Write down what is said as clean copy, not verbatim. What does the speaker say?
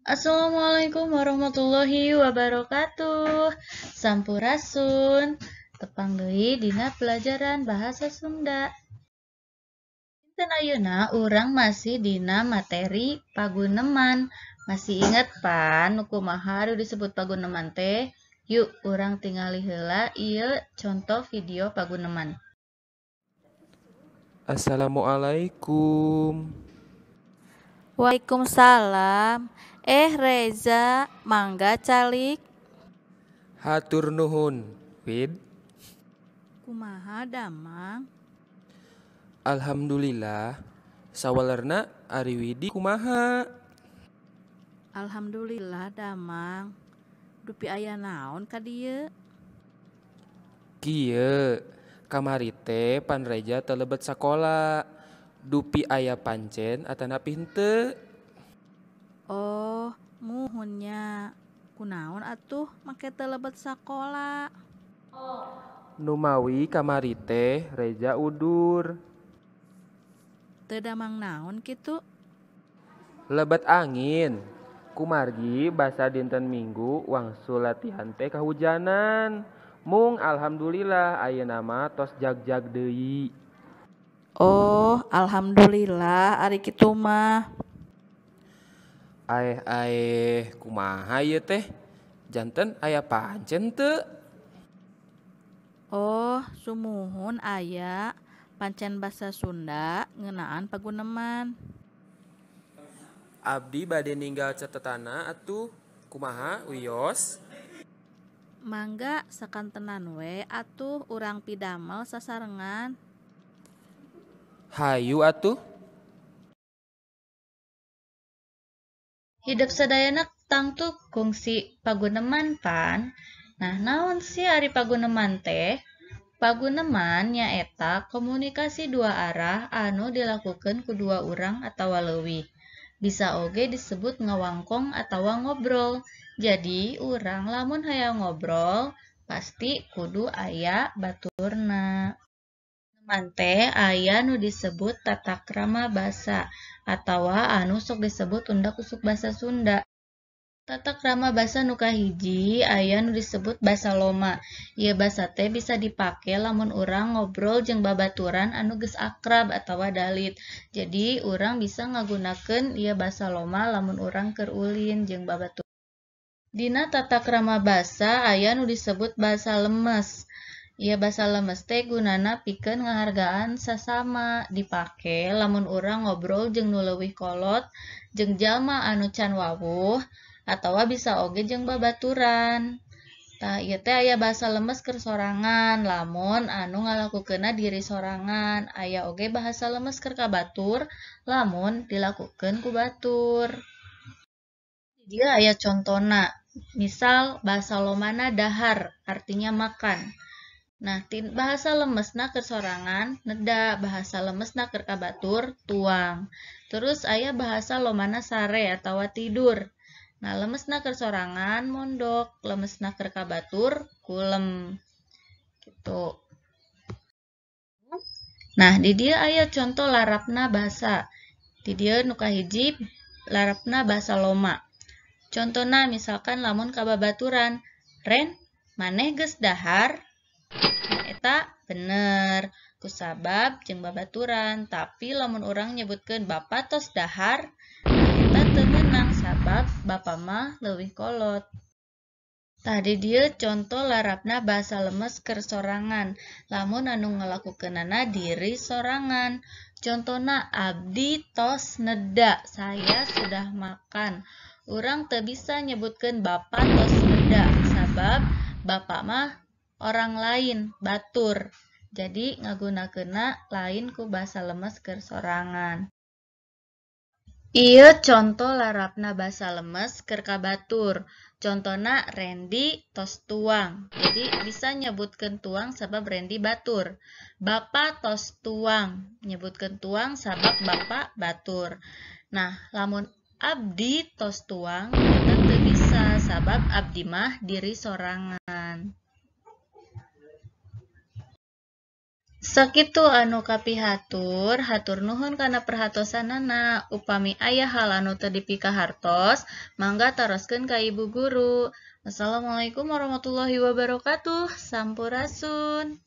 Assalamualaikum warahmatullahi wabarakatuh. Sampurasun. Tepang deui dina pelajaran bahasa Sunda. Dinten ayeuna urang masih dina materi paguneman. Masih inget pan nu kumaha anu disebut paguneman teh? Yuk urang tingali heula ieu contoh video paguneman. Assalamualaikum. Waalaikumsalam. Reza, mangga calik. Hatur nuhun, Wid. Kumaha damang? Alhamdulillah. Sawalerna ari Widi kumaha? Alhamdulillah damang. Dupi aya naon ka dieu? Kieu, kamari teh pan Reja teu lebet sakola. Dupi aya pancen atanapi henteu? Oh, muhun nya. Kunaon atuh make teu lebet sakola? Numawi kamari teh Reja udur. Teu damang naon kitu? Lebet angin. Kumargi basa dinten Minggu wangsul latihan teh kahujanan. Mung alhamdulillah ayeuna mah tos jagjag deui. Oh, alhamdulillah ari kitu mah. Aeh aeh, kumaha ieu teh? Janten aya pancen teu? Oh, sumuhun aya pancen basa Sunda ngeunaan paguneman. Abdi bade ninggal catetanna atuh. Kumaha wios? Mangga sakantenan we atuh urang pidamel sasarengan. Hayu atuh. Hidep sadayana tangtu kungsi paguneman pan. Nah, naon sih ari paguneman teh? Paguneman nyaeta komunikasi dua arah anu dilakukeun ku dua urang atawa leuwih. Bisa oge disebut ngawangkong atawa ngobrol. Jadi, urang lamun hayang ngobrol pasti kudu aya baturna. Paguneman teh aya nu disebut tata krama basa atawa anu sok disebut undak-usuk basa Sunda. Tata krama basa nu kahiji aya nu disebut basa loma. Ieu basa teh bisa dipake lamun urang ngobrol jeung babaturan anu geus akrab atawa dalit. Jadi urang bisa ngagunakeun ieu basa loma lamun urang keur ulin jeung babaturan. Dina tata krama basa aya nu disebut basa lemes. Ieu basa lemes teh gunana pikeun ngahargaan sasama, dipake lamun urang ngobrol jeung nu leuwih kolot, jeung jalma anu can wawuh, atawa bisa oge jeung babaturan. Tah ieu teh aya basa lemes keur sorangan, lamun anu ngalakukeunna diri sorangan. Aya oge bahasa lemes keur ka batur, lamun dilakukeun ku batur. Di dieu aya contona, misal bahasa lomana dahar, artinya makan. Nah, bahasa lemesna keur sorangan neda, bahasa lemesna keur ka batur tuang. Terus aya bahasa lomana sare atawa tidur. Nah, lemesna keur sorangan mondok, lemesna keur ka batur kulem. Gitu. Nah, di dieu aya contoh larapna basa. Di dieu nu kahiji larapna basa loma. Contona misalkan lamun ka babaturan, "Ren, maneh geus dahar?" Eta bener kusabab jeung babaturan, tapi lamun urang nyebutkeun bapa tos dahar, nah eta teu meunang sabab bapa mah leuwih kolot. Tah di dieu contoh larapna basa lemes keur sorangan, lamun anu ngalakukeunana diri sorangan. Contona abdi tos neda, saya sudah makan. Urang teu bisa nyebutkeun bapa tos neda sabab bapa mah orang lain, batur. Jadi ngagunakeunna lain ku basa lemes keur sorangan. Ieu contoh larapna basa lemes keur ka batur. Contona Randy tos tuang. Jadi bisa nyebutkeun tuang sabab Randy batur. Bapa tos tuang, nyebutkeun tuang sabab bapa batur. Nah, lamun abdi tos tuang eta teu bisa sabab abdi mah diri sorangan. Sakitu anu kapihatur, hatur nuhun kana perhatosanana. Upami aya hal anu teu dipikahartos, mangga taroskeun ka ibu guru. Assalamualaikum warahmatullahi wabarakatuh. Sampurasun.